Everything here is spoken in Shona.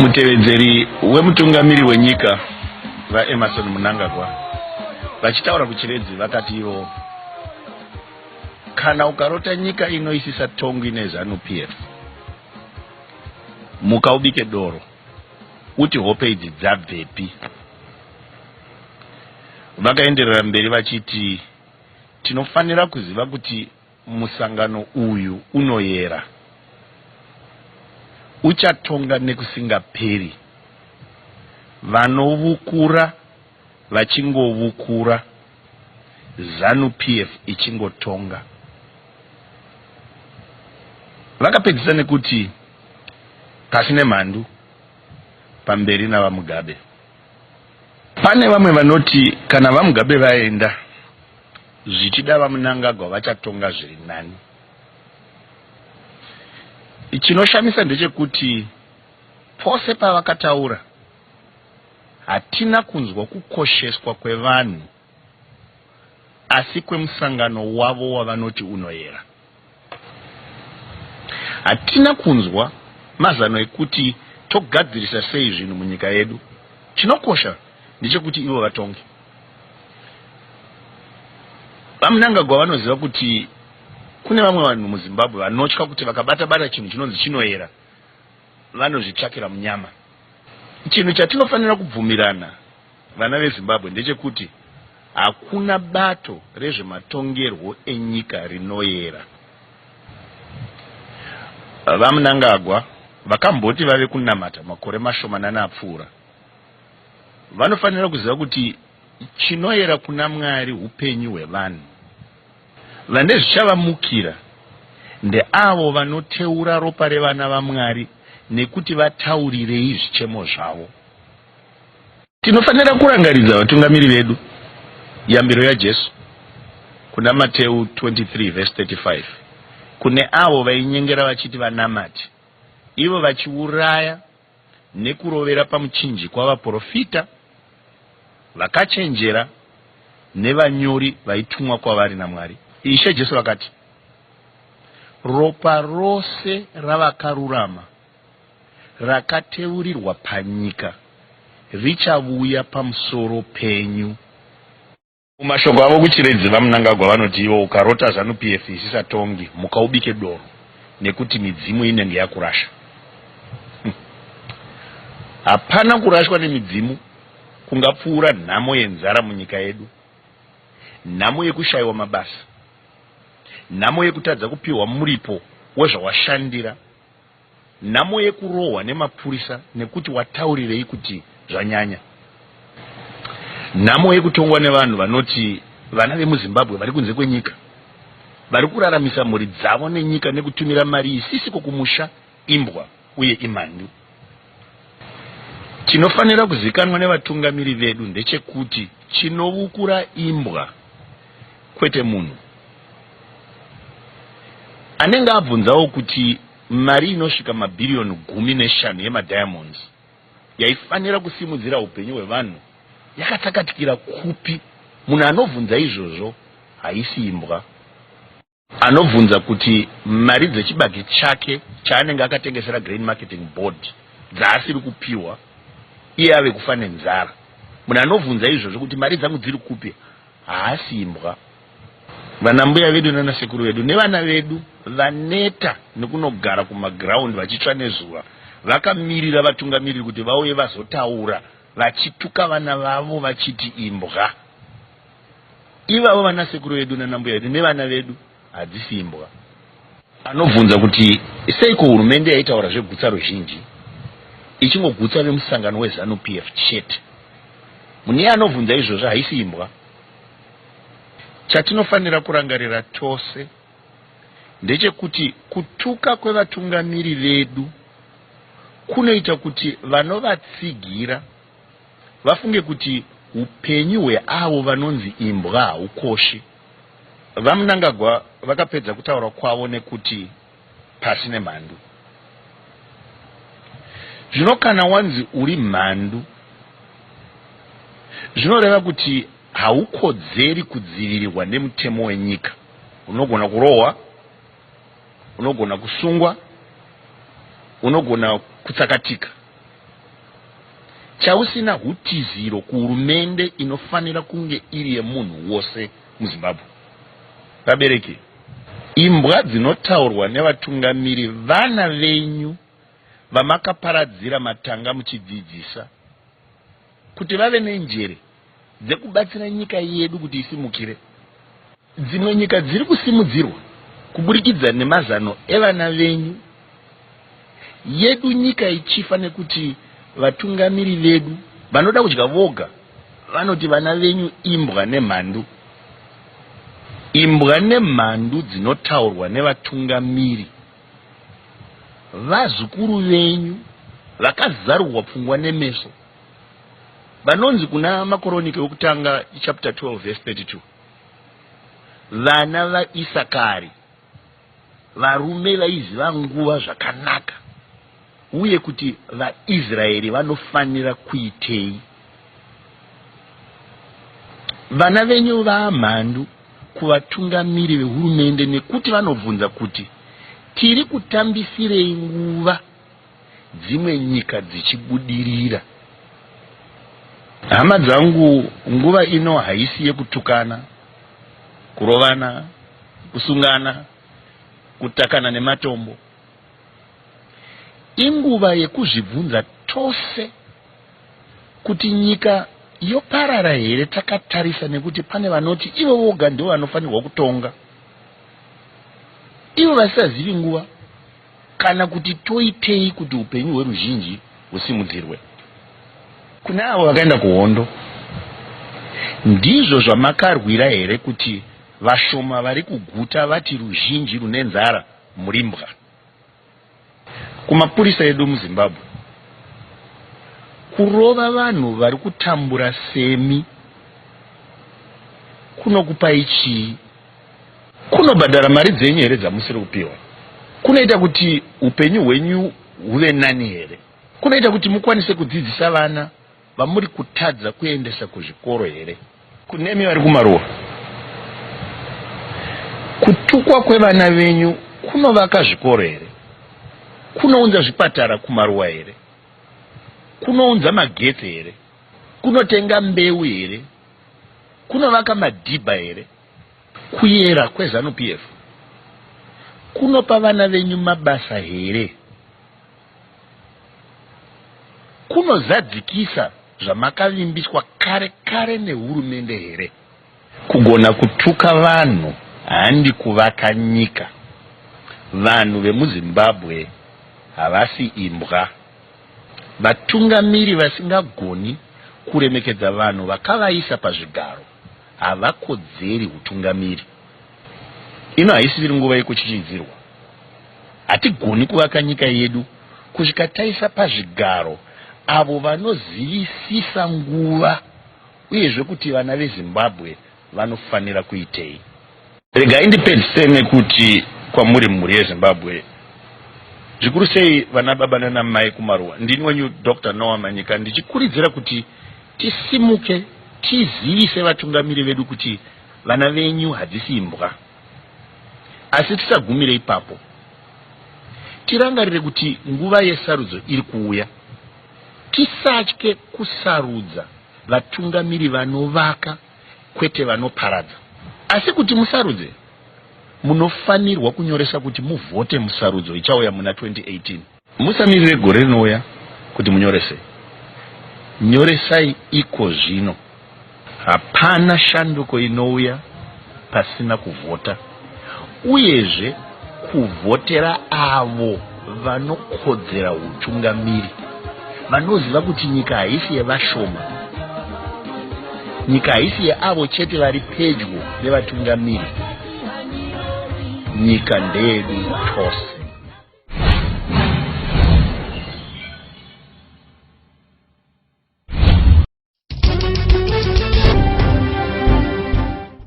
Mutevedzeri wemutungamiri wenyika VaEmmerson Mnangagwa vachitaura kuChiredzi vakati ivo kana ukarota nyika ino isisatongwi neZanu PF muka ubike doro uti hope idzi dzabvepi. Vakaenderera mberi vachiti tinofanira kuziva kuti musangano uyu unoyera uchatonga nekusingaperi vanovukura vachingovukura Zanu PF ichingotonga. Vakapedzisa nekuti pasi nemhandu pamberi naVaMugabe. Pane vamwe vanoti kana VaMugabe vaenda zvichida VaMnangagwa vachatonga zviri nani. Chinoshamisa ndechekuti pose pavakataura hatina kunzwa kukosheswa kwevanhu asi kwemusangano wavo wavanoti unoyera. Hatina kunzwa mazano ekuti togadzirisa sei zvinhu munyika yedu. Chinokosha ndechekuti ivo vatonge. VaMnangagwa vanoziva kuti kune vamwe vanhu muZimbabwe vanotya kuti vakabata bata chinhu chinonzi chinoyera vanozvitsvakira munyama. Chinhu chatinofanira kubvumirana vana veZimbabwe ndechekuti hakuna bato rezvematongerwo enyika rinoyera. VaMnangagwa vakamboti vave kunamata makore mashomanana apfuura. Vanofanira kuziva kuti chinoyera kuna Mwari hupenyu hwevanhu. Vane zvichavamukira ndeavo vanoteura ropa revana vaMwari nekuti vataurirei zvichemo zvavo. Tinofanira kurangaridza vatungamiri vedu yambiro yaJesu kuna Mateu 23 vhesi 35 kune avo vainyengera vachiti vanamati ivo vachiuraya nekurovera pamuchinjikwa vaporofita vakachenjera nevanyori vaitumwa kwavari naMwari. Ishe Jesu vakati, Ropa rose ravakarurama rakateurirwa panyika richavuya pamusoro penyu. Mumashoko avo kuChiredzi, VaMnangagwa vanoti ivo ukarota Zanu PF isisatongi, muka ubike doro nekuti midzimu inenge yakurasha. Hapana kurashwa nemidzimu kungapfuura nhamo yenzara munyika yedu, nhamo yekushaiwa mabasa, nhamo yekutadza kupihwa muripo wezvawashandira, Nhamo yekurohwa nemapurisa nekuti wataurirei kuti zvanyanya. Nhamo yekutongwa nevanhu vanoti vana vemuZimbabwe vari kunze kwenyika vari kuraramisa mhuri dzavo nenyika nekutumira mari isisiko kumusha imbwa uye imhandu. Chinofanira kuzikanwa nevatungamiri vedu ndechekuti chinovukura imbwa kwete munhu. Anenge abvunzawo kuti mari inosvika mabhiriyoni 15 yemadiamonds yaifanira kusimudzira hupenyu hwevanhu yakatsakatikira kupi? Munhu anobvunza izvozvo haisi imbwa. Anobvunza kuti mari dzechibage chake chaanenge akatengesera Grain Marketing Board dzaasiri kupiwa iye ave kufa nenzara. Munhu anobvunza izvozvo kuti mari dzangu dziri kupi haasi imbwa. Vanambuya vedu nanasekuru vedu nevana vedu vaneta nekunogara kumaground vachitsva nezuva vakamirira vatungamiriri kuti vauye vazotaura vachituka vana vavo vachiti imbwa. Ivavo vanasekuru vedu nanambuya vedu nevana vedu hadzisi imbwa. Anobvunza kuti seiko hurumende yaitaura zvegutsa ruzhinji ichingogutsa vemusangano weZanu PF chete. Munhu iye anobvunza izvozvo haisi imbwa. Chatinofanira kurangarira tose ndechekuti kutuka kwevatungamiri vedu kunoita kuti vanovatsigira vafunge kuti upenyu hweavo vanonzi imbwa haukoshi. VaMnangagwa vakapedza kutaura kwavo nekuti pasi nemhandu. Zvino kana wanzi uri mhandu zvinoreva kuti haukodzeri kudzivirirwa nemutemo wenyika. Unogona kurohwa, unogona kusungwa, unogona kutsakatika. Chausina hutiziro kuhurumende inofanira kunge iri yemunhu wose muZimbabwe. Vabereki, imbwa dzinotaurwa nevatungamiri vana venyu vamakaparadzira matanga muchidzidzisa kuti vave nenjere dzekubatsira nyika yedu kuti isimukire. Dzimwe nyika dziri kusimudzirwa kuburikidza nemazano evana venyu, yedu nyika ichifa nekuti vatungamiri vedu vanoda kudya voga vanoti vana venyu imbwa nemhandu. Imbwa nemhandu dzinotaurwa nevatungamiri vazukuru venyu vakazarurwa pfungwa nemeso vanonzi kuna Makoronike wekutanga chapter 12 verse 32 vana vaIsakari varume vaiziva nguva zvakanaka uye kuti vaIsraeri vanofanira kuitei. Vana venyu vaamhandu kuvatungamiri vehurumende nekuti vanobvunza kuti tiri kutambisirei nguva dzimwe nyika dzichibudirira. Hama dzangu, nguva ino haisi yekutukana, kurovana, kusungana, kutakana nematombo. Inguva yekuzvibvunza tose kuti nyika yoparara here takatarisa nekuti pane vanoti ivo voga ndivo vanofanirwa kutonga ivo vasisazivi nguva kana kuti toitei kuti upenyu hweruzhinji husimudzirwe. Kune avo vakaenda kuhondo, ndizvo zvamakarwira here kuti vashoma vari kuguta vati ruzhinji rune nzara murimbwa? Kumapurisa edu muZimbabwe, kurova vanhu vari kutambura semi kunokupai chii? Kunobhadhara mari dzenyu here dzamusiri kupiwa? Kunoita kuti upenyu hwenyu huve nani here? Kunoita kuti mukwanise kudzidzisa vana vamuri kutadza kuendesa kuzvikoro here? Kunemi vari kumaruwa, kutukwa kwevana venyu kunovaka zvikoro here? Kunounza zvipatara kumaruwa here? Kunounza magetsi here? Kunotenga mbeu here? Kunovaka madhibha here? Kuyera kweZanu PF kunopa vana venyu mabasa here? Kunozadzikisa zvamakavimbiswa kare kare nehurumende here? Kugona kutuka vanhu handi kuvaka nyika. Vanhu vemuZimbabwe havasi imbwa. Vatungamiri vasingagoni kuremekedza vanhu vakavaisa pazvigaro havakodzeri hutungamiri. Ino haisisiri nguva yekutyityidzirwa. Hatigoni kuvaka nyika yedu kusvika taisa pazvigaro avo vanozivisisa nguva uyezve kuti vana veZimbabwe vanofanira kuitei. Regai ndipedzise nekuti kwamuri mhuri yeZimbabwe, zvikuru sei vana baba nana mai kumaruwa, ndini wenyu Doctor Noah Manyika ndichikuridzira kuti tisimuke tizivise vatungamiri vedu kuti vana venyu hadzisi imbwa. Asi tisagumire ipapo, tirangarire kuti nguva yesarudzo iri kuuya. Tisatye kusarudza vatungamiri vanovaka kwete vanoparadza. Asi kuti musarudze, munofanirwa kunyoresa kuti muvhote musarudzo ichauya muna 2018. Musamirire gore rinouya kuti munyorese. Nyoresai iko zvino. Hapana shanduko inouya pasina kuvhota uyezve kuvhotera avo vanokodzera hutungamiri, vanoziva kuti nyika haisi yevashoma. Nyika haisi yeavo chete vari pedyo nevatungamiri. Nyika ndeyedu tose.